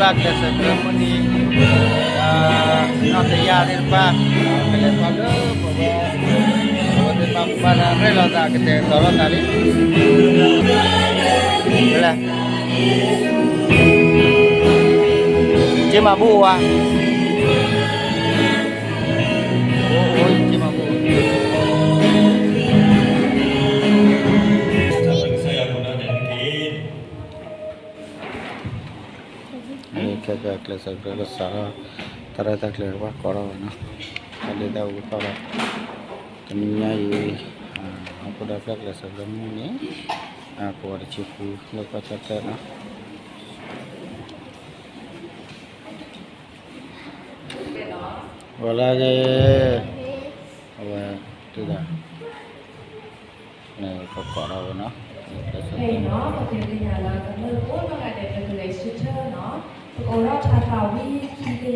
ဘၣ်ကျဲးစၢးကျဲးမုၢ်နံၤ, နီၢ်တယၢ်သ့ၣ်တဖၣ်, ကလဲၤထီၣ်လၢပဝဲ, ပဝဲသ့ၣ်တဖၣ်ဘၣ်တၢ်ရဲၣ်လီၤသး ကတဲာ်ကတီၤလိာ်သးလံ, ကလဲၤ, က့မၤဘူၣ်ဝါ, အိၣ်အိၣ် က့မၤဘူၣ် ခဲကကျဲးစၢးကျဲးကစးထီၣ် တၢ်ရဲၣ်တၢ်ကျဲၤဘၣ်ကိးထီၣ်ဝဲနီၤ, တၢ်ဒ့တၢ်အူကထီၣ်ဒီး တနံၤညါအံၤ ဟီၣ်ခိၣ်ဒီဖျၢၣ်ကျဲးစၢးကျဲးမုၢ်နံၤ ပဝဲတဆံဃု လၢကီၢ်ဆၢတဲာ်နီၤ, ဝဲလၢက့ၤ အဝဲ တုၤဒၣ် န့ၣ် ပကိးထီၣ်ဝဲနီၤ, ဖဲအံၤနီၤ ပတဲသ့ၣ်ညါလၢ ကမျၢၢ်ကိးနီၢ်ဂၤဒဲး ပကလဲၤဆၢထၢၣ်နီၤ, ပက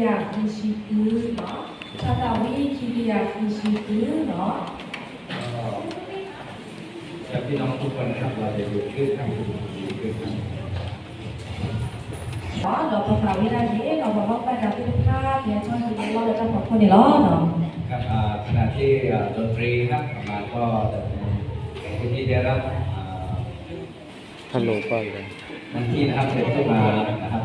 အိးထီၣ်ထါသးဝံၣ်ခံကယၤဃုဆံဃုနီၤ, ထါသးဝံၣ်ခံကယၤဃုဆံဃုနီၤ. ဒီးပသးဝံၣ်တၢ်န့ၣ် ဒီးပဘၣ်ကွၢ်တၢ်သ့ၣ်တဖၣ် ကဲထီၣ်က့ၤလီၤလၢတၢ်ဖီခိၣ်န့ၣ်လီၤ. ครับ อ่า ขณะที่ อ่า ดนตรีนะครับ มาก็จะมีพิธีได้รับ อ่า ฮัลโหล ป้าอยู่ไหน วันที่นะครับ เดี๋ยวพูดมานะครับ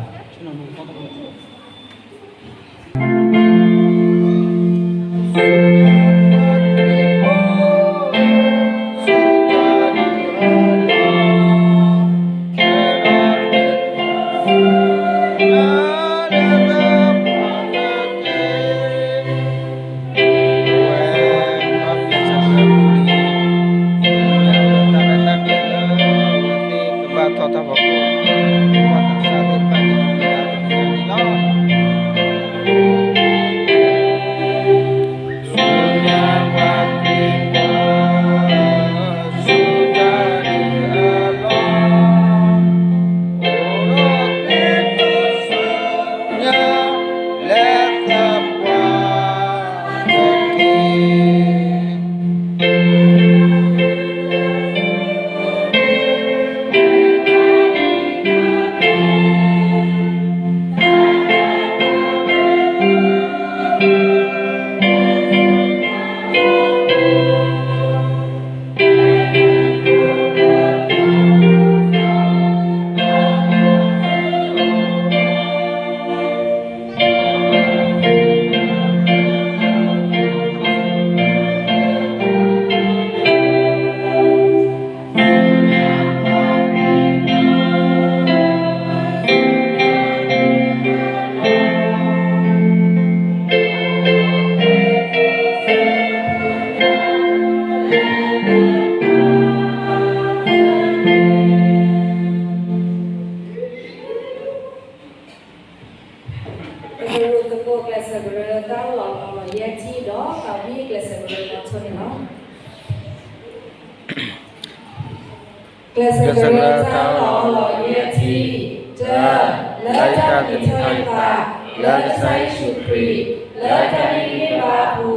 ပကရူၢ်သကိးကျဲးစၢးကရၢတၢ်လီၢ်လီၤယဲၢ်ထံၣ်ဒီး သးဝံၣ်ကျဲးစၢးကရၢလၢအဆိန့ၣ်လီၤ. ကျဲးစၢးကရၢတၢ်လီၢ်လီၤယဲၢ်ထံၣ်, တၢ, လၢတၢ်သ့ၣ်နီၣ်ထီၣ်ယသး လၢကစၢ်ယ့ၣ်ၡူးခရံာ်, လၢတၢ်န့ၢ်သါအပူၤ,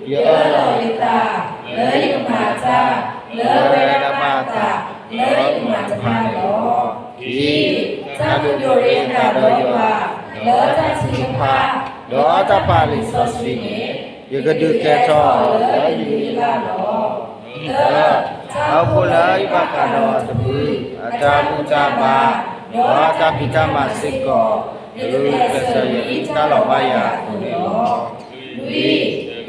ယအၢၣ်လီၤယသး, လၢယကမၤတၢ်, လၢအဝဲဒၣ်ဘၣ်အသး, လၢယကမၤတဖၣ်န့ၣ်လီၤ. ခံ, တၢ်ဒိးန့ၢ်အသးဒီးယွၤ, လၢတၢ်ထုကဖၣ်, ဒီးတၢ်ပာ်လံာ်စီဆှံန့ၣ်, ယကဒုးကဲထီၣ်လၢယလံၤလၢ်လီၤ. သၢ, တၢ်အိၣ်ဖှိၣ်လၢယဘၣ်ဃးဒီးတဖု, အတၢ်ဘူၣ်တၢ်ဘါ, ဒီးအတၢ်ဖံးတၢ်မၤစ့ၢ်ကီး, ယကကျဲးစၢးလၢတၢ်လီၤဘၣ်ယၤအသိးန့ၣ်လီၤ. လွံၢ်,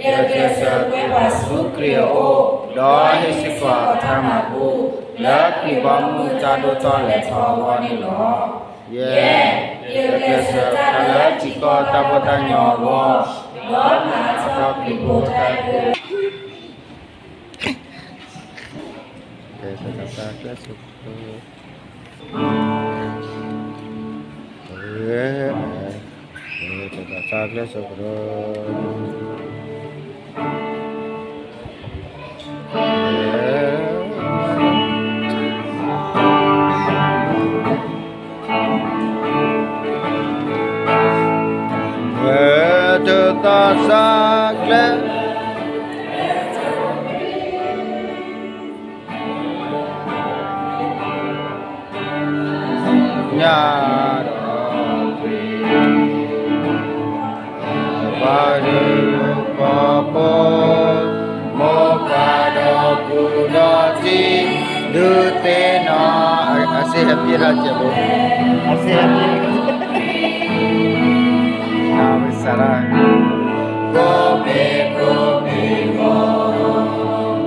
ယကျဲးစၢးကွဲပှၤဆူခရံာ်အအိၣ်, ဒီးဟ့ၣ်စ့ၢ်ကီးတၢ်မၤဘူၣ်, လၢခရံာ်ဘီမုၢ်တၢ်ဒိၣ်ထီၣ်လဲၤထီၣ်အဂီၢ်န့ၣ်လီၤ. ယဲၢ်, ယကျဲးစၢးတၢ်လၢထံကီၢ်တၢ်ဖှီၣ်တၢ်ညီအဂီၢ်, ဒီးမၤထီၣ်ခရံာ်ဖိတၢ်အဲၣ် တၢ်ကျဲးစၢးကရၢ, တၢ်သးစၢ်ကျဲ ညါဒီး ဒုးသ့ၣ်နီၣ် အစ့ဟဲပ့ၢ်ထီၣ်ကဲးဘိ, အစ့ဟဲပ့ၢ်, အဝဲစးထီၣ်, ကိးမံၤကိးမံၤဂီၤ,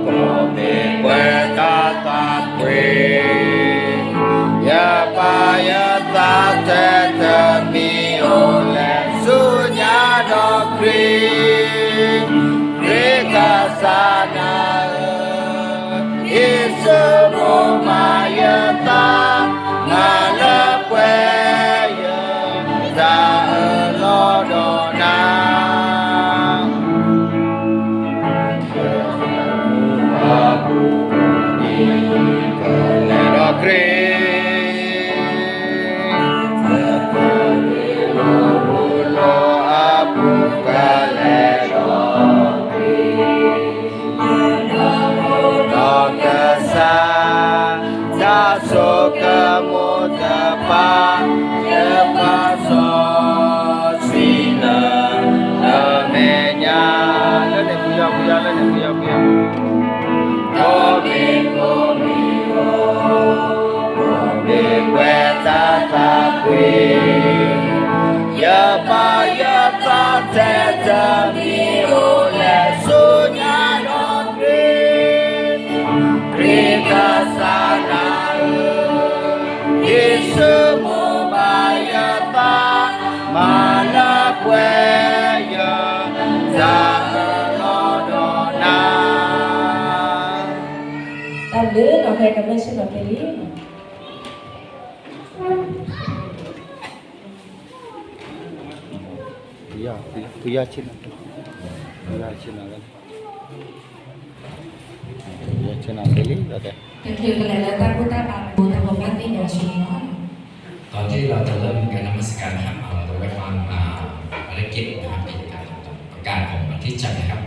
ကိးမံၤပှဲၤတၢ်သးကွံ, ယပၢ်ယသးထဲတမံၤအိၣ်လဲၣ် ဆူညါဒီးခရံာ်, ခရံာ်ကစၢ်နၤဧၢ, ယ့ၣ်ၡူးမိၢ်မၤယသး, မၤလၢပှဲၤယတၢ်အၢၣ်လီၤဒီးနၤ. အပူၤကွံာ်ကလဲၤဒီးခရံာ်, လီၤပူၤလီၤအပူၤကလဲၤဒီးခရံာ်, ဒီးကစၢ်, တၢ်ဆိကမိၣ်တဖၣ်, ယပာ်စီဆှံလၢ လၢမဲာ်ညါ, လၢန့ၣ်ပူၤယီၤပူၤယီၤ လၢန့ၣ်ပူၤယီၤပူၤယီၤ, ကိးမံၤကိးမံၤဂီၤ, ကိးမံၤပှဲၤတၢ်သးကွံ, ယပၢ်ယသးထဲတမံၤအိၣ်လဲၣ် ဆူညါဒီးခရံာ်, ခရံာ်ကစၢ်နၤဧၢ, ယ့ၣ်ၡူးမိၢ်မၤယသး, မၤလၢပှဲၤယတၢ်, တၢ်အၢၣ်လီၤဒီးနၤ. တၢ်ဘျုးနီၢ်ခဲကမၢဆ့ၣ်နီၤဖဲလံ, ပယီၤဆ့ၣ်နီၤ, ပယီၤဆ့ၣ်နီၤ, ပယီၤဆ့ၣ်နီၤဖဲလံ, တချုးကလဲၤလၢတၢ်ဘူၣ်တၢ်ဘါ တၢ်ဘိးဘၣ်သ့ၣ်ညါဆူန့ၣ်လီၤ. ก่อนที่เราจะเริ่มการนมัสการนะครับ เราจะไหว้พระมา ภารกิจนะครับ กิจกรรมประกาศของวันที่ จันทร์นะครับ.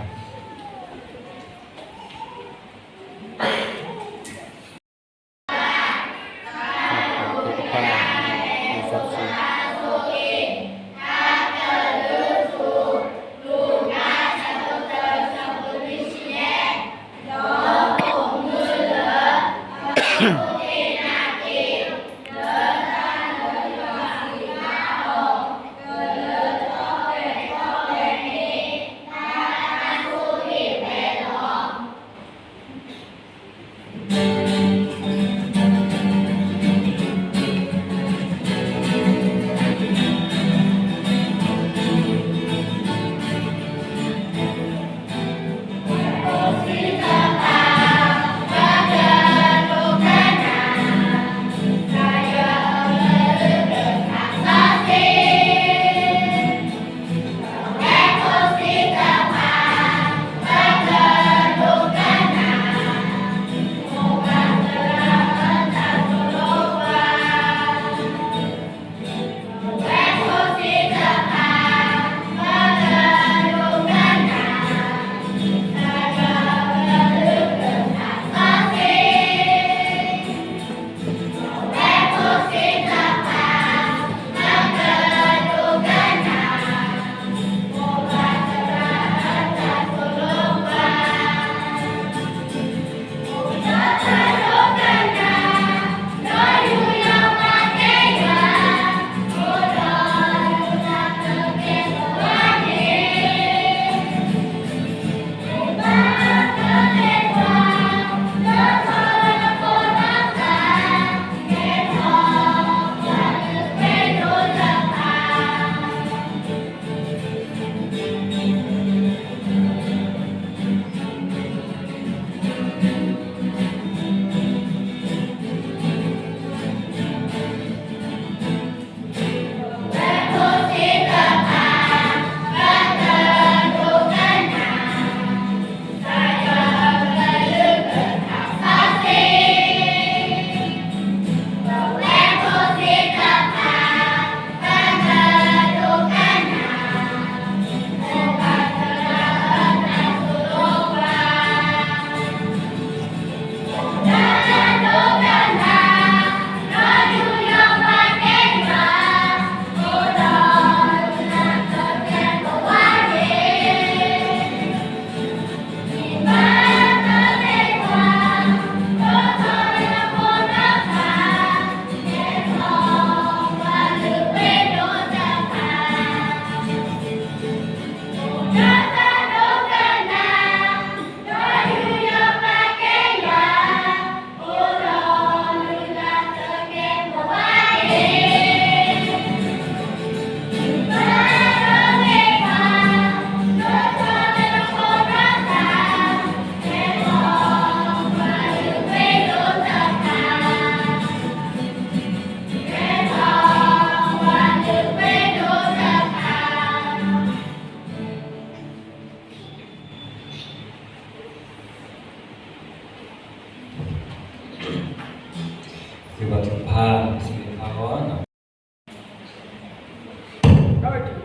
encourage you.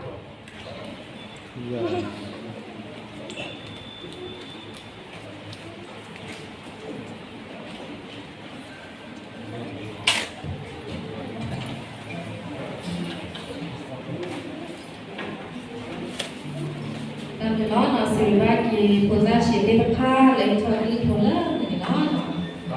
တၢ်မ့ၢ်လီၤနီၤ စံးဘျုးဘၣ်က့ၤဖိသၣ်ဆံးသ့ၣ်တဖၣ် လၢအံးထွဲဒ်ဖိလၢန့ၣ်လီၤ.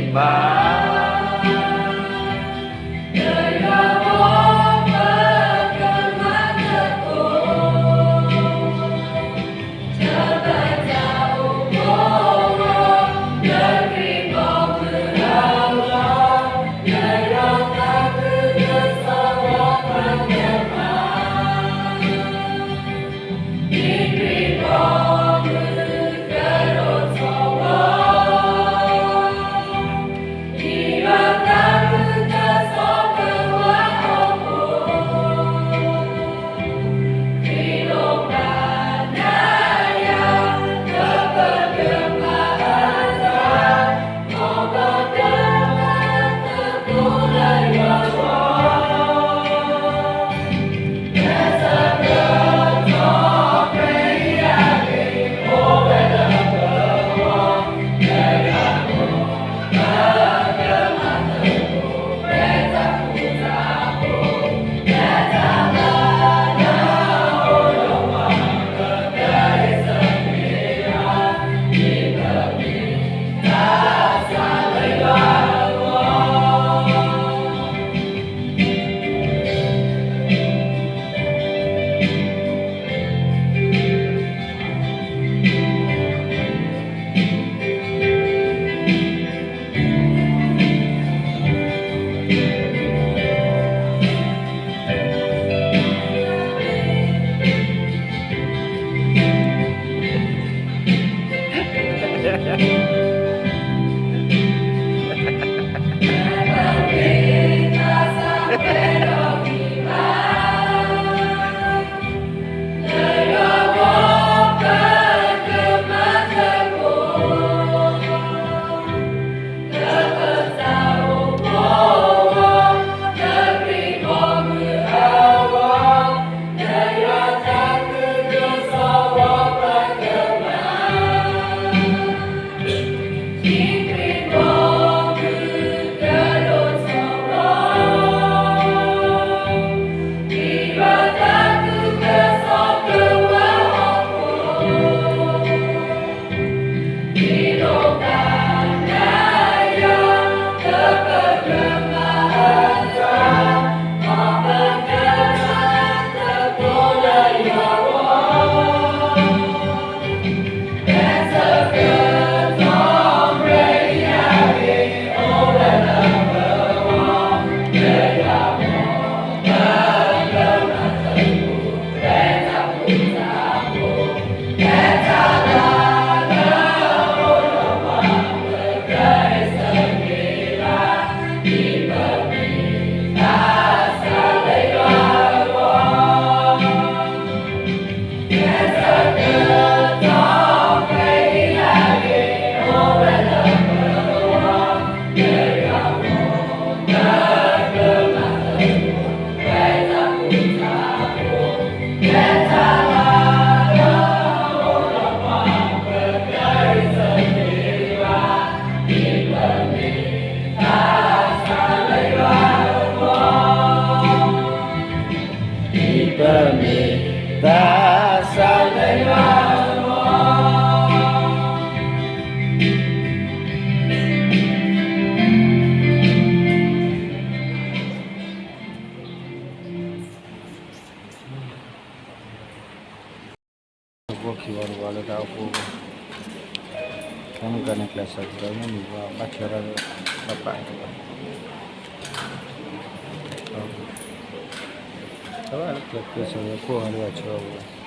ပမ့ၢ်သးစၢ်လၢယွၤ အဃိခံဝဲတဝီလၢတၢ်အိၣ်ဖှိၣ်, တၢ်မုၢ်ကါန့ၣ်ကျဲးစၢးကဒီးမ့ၢ်မံၤဘၣ် ဘၣ်ထွဲဘၣ်လၢ ဘၣ်ပာ်လၢဘၣ်, တၢ်ဘၣ်လၢကျဲးစၢးလၢခိၣ်ဟါလၢအဆၢဝဲ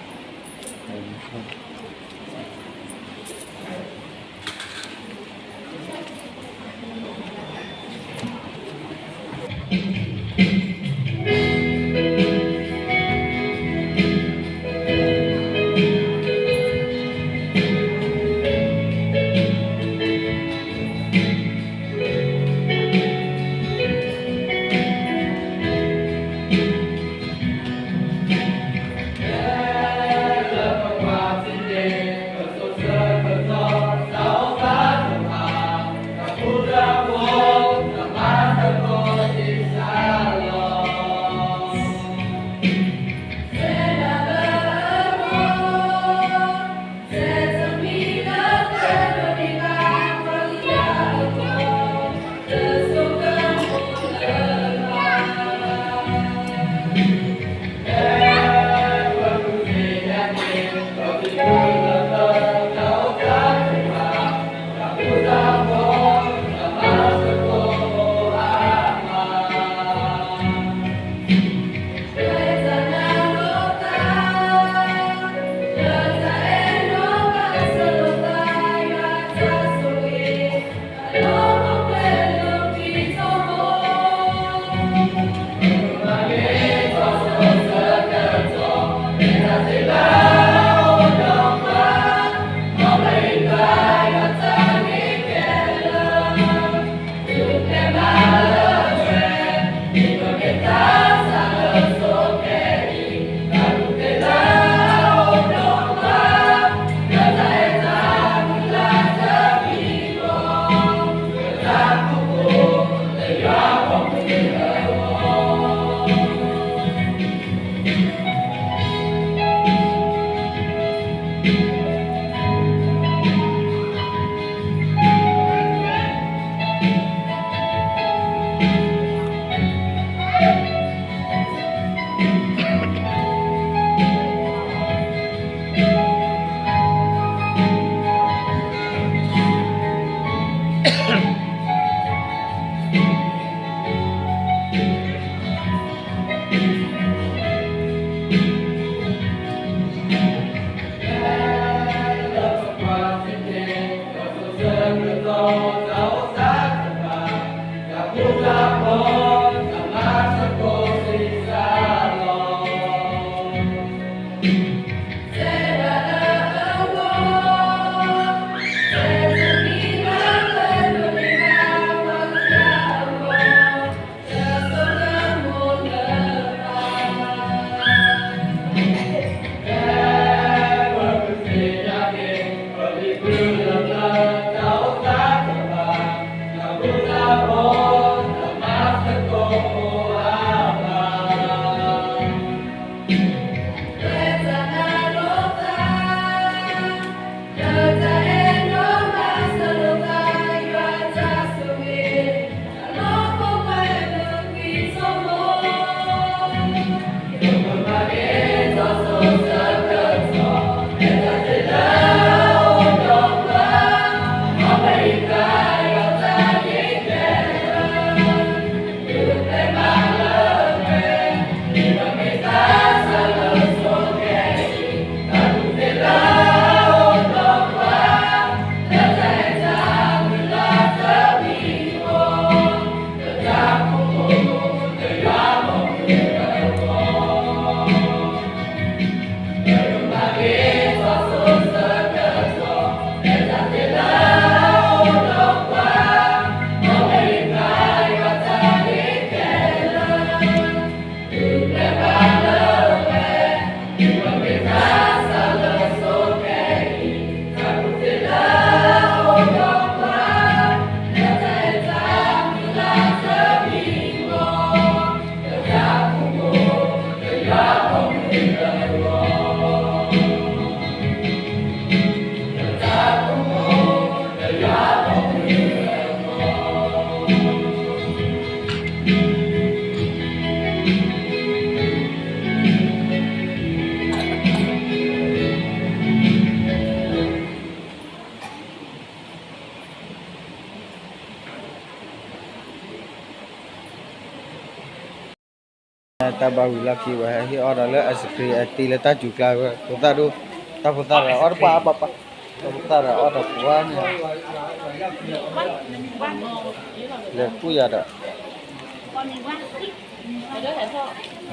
တၢ်ဘၣ်ဝံၤလီၢ်ခံဝဲ ဟဲဟ့ၣ်အီၣ်ဒီးလၢ ice cream အတံၤလၢတၢ်စူၤကျါဝဲ ဖိသၣ်ဒိၣ် တၢ်ဖိသၣ်ဒီးအီၣ်တပှၢ်ဘၣ်ပၢ် တၢ်ဖိသၣ်ဒီးအီၣ်ဒီးပှၢ်န့ၣ် လဲၤကူၣ်ယၤဒီး အီၣ်နၤ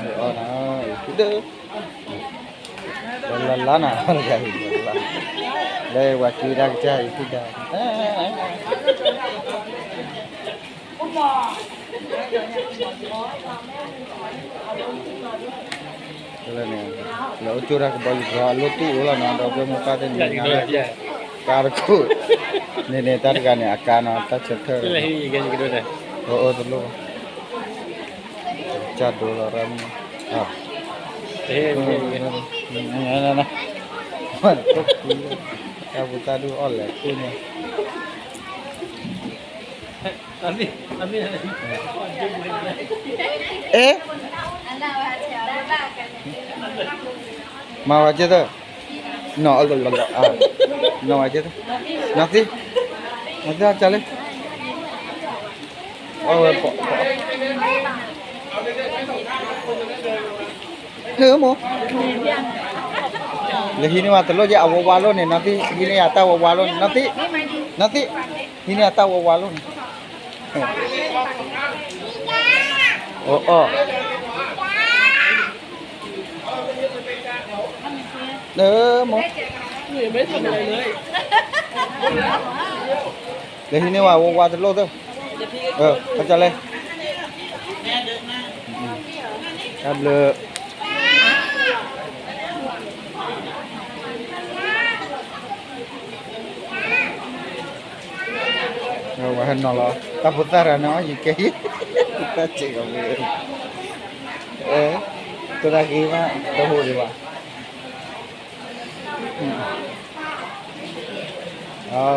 ဒၢ လၢလၢနၤ လၢပှၤက့ၤတၢ်ကစၢ်အံၤ ဖုဒၣ် လၢန့ၣ် လၢအိၣ်ကၠိတၢ်ကဘီယူၤကီၤ အလိၣ်တူၢ်အိၣ်လီၤနီၤ ဒီပုၢ်ဝဲၢ်မိၢ်ပၢ်သ့ၣ်န့ၣ် ကါတခိၣ် န့ၣ်န့ၣ် တၢ်တဂၤန့ၣ် အကါနီၤ တၢ်ဆၢထၢၣ် အိၣ်အိၣ်တလိၣ် ကၢ်ဒိလီၤရၣ်မုၣ် တၢ်ဖိသၣ်ဒိၣ်အီၣ်လဲၤခိၣ်န့ၣ် အဲ မၤဝဲကဲသၢ နီၢ်အလီၤလီၤ နီၢ်ဝဲကဲသၢ နီၢ်သံ နီၢ်သံအကၢ်လၢ အဝဲ လၢမိၢ် လၢဟံးန့ၢ်ဝဲတလိၣ်ကဲ အဝဲဝါလိၣ်န့ၣ် နီၢ်သံ ဟံးန့ၢ်ယၤတၢ်ဝဲဝါလိၣ်န့ၣ် နီၢ်သံ နီၢ်သံ ဟံးန့ၢ်ယၤတၢ်ဝဲဝါလိၣ်န့ၣ် အိၣ် လၢမိၢ် လၢဟံးန့ၢ်ဝဲဝါဝါတလိၣ်သၢ အကၢ်လဲၣ် တၢ်ဘျုး ဝဲဟဲနီၤလီၤ တၢ်ဖိသၣ်တဂၤန့ၣ် အီၣ်ယံၤကဲ တၢ်စဲးကီးဝဲ တၢ်ဂ့ၤမး တဟိးဒံးဘၣ် အီၣ်ယံ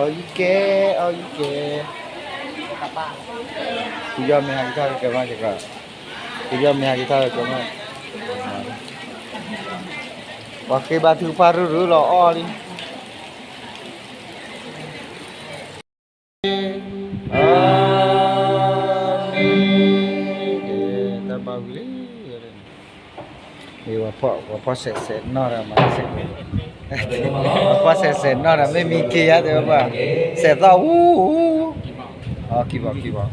ၤကဲ အီၣ်ယံၤကဲ ဖုယီၢ်မ့ၢ်ဟးက့ၤထီၣ်ကဲမး ဖုယီၢ်မ့ၢ်ဟးက့ၤထီၣ်ကဲမး ပှၤဃ့ဘါထုကဖၣ်ရုရုလီၤအီၣ်လံ အၤမ့ၣ် တၢ်ဘၣ်ဝံၤလံ ပှၤဖီၣ်စဲးစဲးနီၢ်ဒီးမၤစဲး ပှၤဖီၣ်စဲးစဲးနီၢ်ဒီး မ့ၢ်မံက့ၤယါတဲဝဲပှၤ စဲးသီၣ်အူ အီၣ်ခံဘီခံဘီ ဝံၤ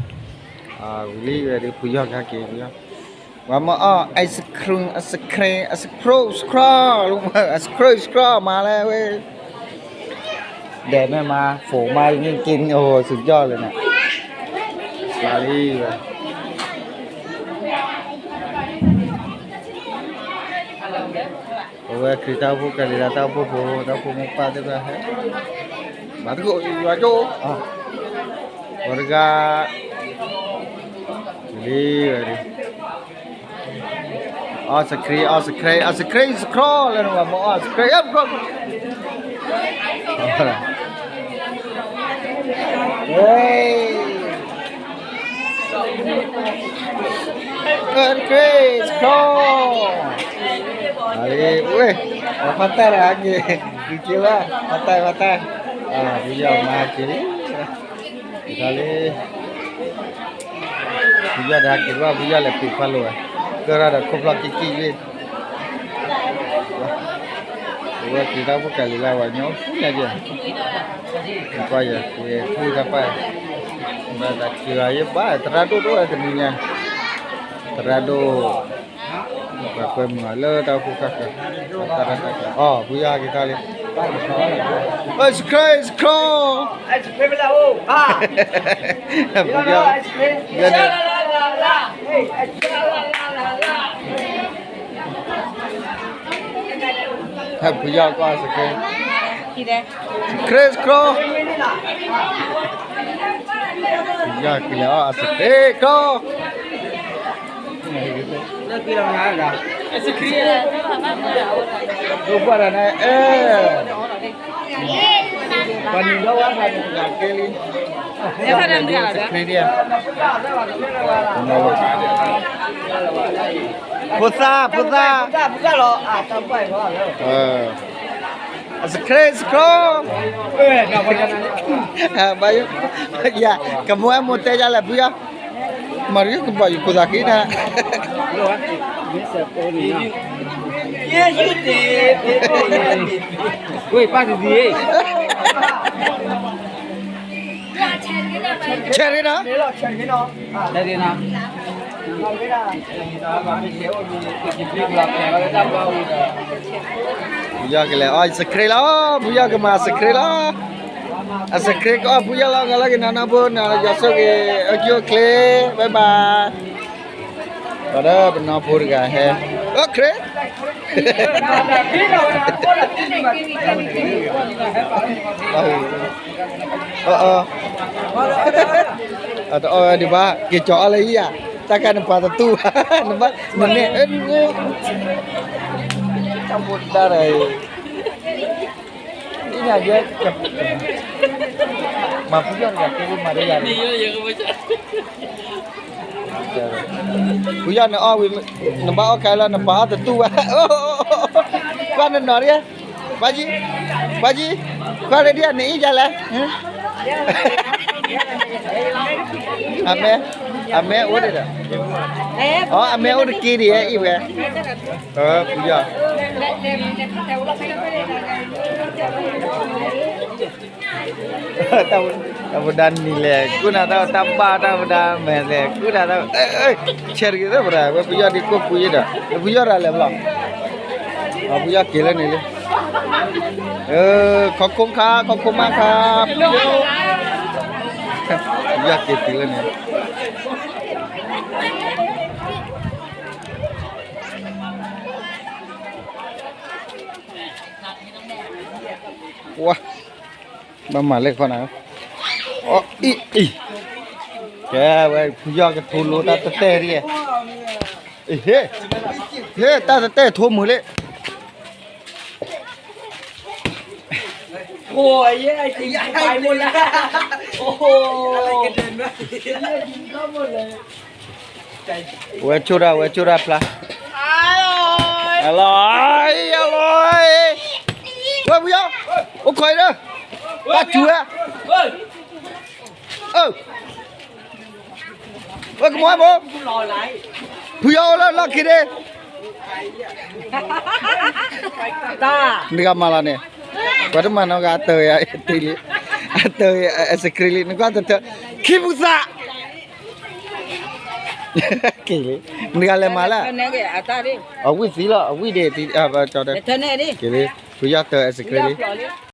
လံဝဲဒၣ် ဖုယီၢ်ကဟဲက့ၤ ဖုယီၢ် ပှၤမၤအီၣ် ice cream ice cream ice cream ice cream ice cream မၤလဲၣ်ဝဲ ဒဲးမ့ၢ်မၤ ဖိမၤလံ မ့ၢ်က့ၤန့ၣ် အိၣ် สุดยอด လၢၤန့ၣ် မၤလံဝဲ အဝဲခရံာ်တၢ်အိၣ်ဖှိၣ်ကၤလံၤလၢတၢ်အိၣ်ဖှိၣ်ဖိ တၢ်အိၣ်ဖှိၣ်မိၢ်ပၢ်သ့ၣ်တဖၣ်ဟဲ မၤသကိးယွၤကၠိ ပှၤတဂၤ လံဝဲဒၣ် ice cream ice cream ice cream ice cream လၢနမၤမၤ ice cream ဟဲ ice cream ice cream အ့ ဝဲ ဖါတၢ်တဂၤက့ၤ က့ၤက့ၤဝဲ ဖါတၢ် ဖါတၢ် ပယီၤမၤက့ၤလံ က့ၤလံ ပယီၤတဂၤက့ၤဘၣ် ပယီၤလဲၤပ့ၤဖးလိာ်ဝဲ ကရၢ်ဒီးခိၣ်ဖျီၣ်ကံၣ်ကံၣ်လံ အဝဲက့ၤတၢ်ဖိကၤလံၤလၢဝဲညီဖူညါက့ၤ ကွၢ်ယဲၤ ကွၢ်ယဲၤထူတၢ်ပၢ် ဘၣ်တၢ်စှၤယဲဘၣ် သရၣ်ဒိၣ်ဒိၣ်ဝဲတနံၤညါ သရၣ်ဒိၣ် ကွဲမုာ်လၢတၢ်အိၣ်ဖှိၣ်ဃၣ်ဃၢၤ, အီၤ ဖုယီၢ်က့ၤတၢ်လံ, အ့ စခရ့ စခရ့, ဖုယီၢ်, ဖုယီၢ်န့ၣ် ဖုယီၢ်ကီၢ်စခရ့, စခရ့ စခရ့, ဖုယီၢ်က့ၤလဲၤအီၣ်အစခရ့ စခရ့, ဒိၣ်ဘၣ်တၢ်န့ၣ် အဲ ပှၤနံၤဒီဝဲဖးန့ၣ် က့ၤလံ, စခရ့ဒံးဧါ, ဖိသၣ် ဖိသၣ်, အစခရ့ စခရ့, ယၤ ကမိၣ်အဲၣ်မိၢ်တဲယၤလဲၣ် ဖုယီၢ်, မၤရံကဘီယူၤဖိသၣ်ဃံနၤ, ဝ့ၢ်ပၢ်တဒံၤ, ဆဲးရ့နီၤ, ဆဲးရ့နီၤ, ဖုယီၢ်ကလဲၤအီၣ်စခရ့လီၤ, ဖုယီၢ်ကမၤစခရ့လီၤ, အစခရ့ကအီၣ်ဖုယီၢ်လီၤ, ဂၤလၢက့ၤနီၤနီၤဖိနီၤ ယွၤဆိၣ်ဂ့ၤ အိၣ်ကၠိအိၣ်ချ့ bye bye, ဒီးပနီၤဖိတဂၤဟဲ, အိၣ်ခရ့ အတအီၣ်ဝဲဒံးဘၣ် က့ၤကၠီၤအီၣ်လၢယၤ, တၢ်ခါနပှၤတတူၢ်ဘၣ်, နဘၣ်နန့ၣ်, တၢ်ဖိတၢ်ဒီး, မၤဖုယီၢ်တဂၤက့ၤမၤဒီးယၤန့ၣ်, ဖုယီၢ်န့ၣ်အီၣ်ဝံၤ, နဘၣ်အီၣ်ခဲလၢာ် နပှၤအီၣ်တတူၢ်ဘၣ်, ကွၢ်နနီၤဒံး, ပှၤကံ, ပှၤကံ, ကွၢ်လၢဒံး နအံၣ်ယၤလဲၣ် အမဲ, အမဲအိၣ်ဒံးဒီး, အမဲအိၣ်တက့ၢ်ဒံး အံၣ်ဝဲ, ဖုယီၢ်, တၢ်ဝဲဒၣ်နံၤလဲၣ် ကူၣ်နၤတၢ်ဝဲ တၢ်ဘၣ်တၢ်ဝဲဒၣ်မဲာ်လဲၣ် ကူၣ်နၤတၢ်ဝဲ, ဆဲးတဂ့ၤသၢပရၤ ဝဲဖုယီၢ်ဒံးကိၢ်ပူၤယံၤဒီး ဖုယီၢ်တၢ်လဲၤဘျီ, ဖုယီၢ်က့ၤလၢန့ၣ်လံ, ခီခိၣ်ခါ ခီခိၣ်မးခါ, ဖုယီၢ်က့ၤတုၤလၢန့ၣ် ဝါ, ဘၣ်မၤလဲၣ်ခီနၤ, အံၤ, ကဲဝဲ ဖုယီၢ်ကထိလိတၢ်တတဲဒ်, ဟ့, ဟ့ တၢ်တတဲထိမုၢ်လံ, ဝဲဆိၣ်တၢ် ဝဲဆိၣ်တၢ်ဖျါ, အလီၤ, အလီၤ, ဝဲဖုယီၢ်, အိၣ်ခိးအံၤဒီး, တၢ်စူၤဝဲ, အၢ ဝဲကမီၤဘိ, ဖုယီၢ်အိၣ်လၢလီၢ်ခံန့ၣ်, နဂၤမၤလီၤန့ၣ်, ပှၤတမၤနီၢ်ဂၤအတၢၢ်အံၤ, အတၢၢ်အံၤ အစကရံလံ နကွၢ်တတၢၢ်, ခံပူၤသး က့ၤလံ, နဂၤလဲၤမၤလၢ, အဝံၣ်သံလီၤ အဝံၣ်ဒံး, က့ၤလံ, ဖုယီၢ်တၢၢ်အစကရံလံ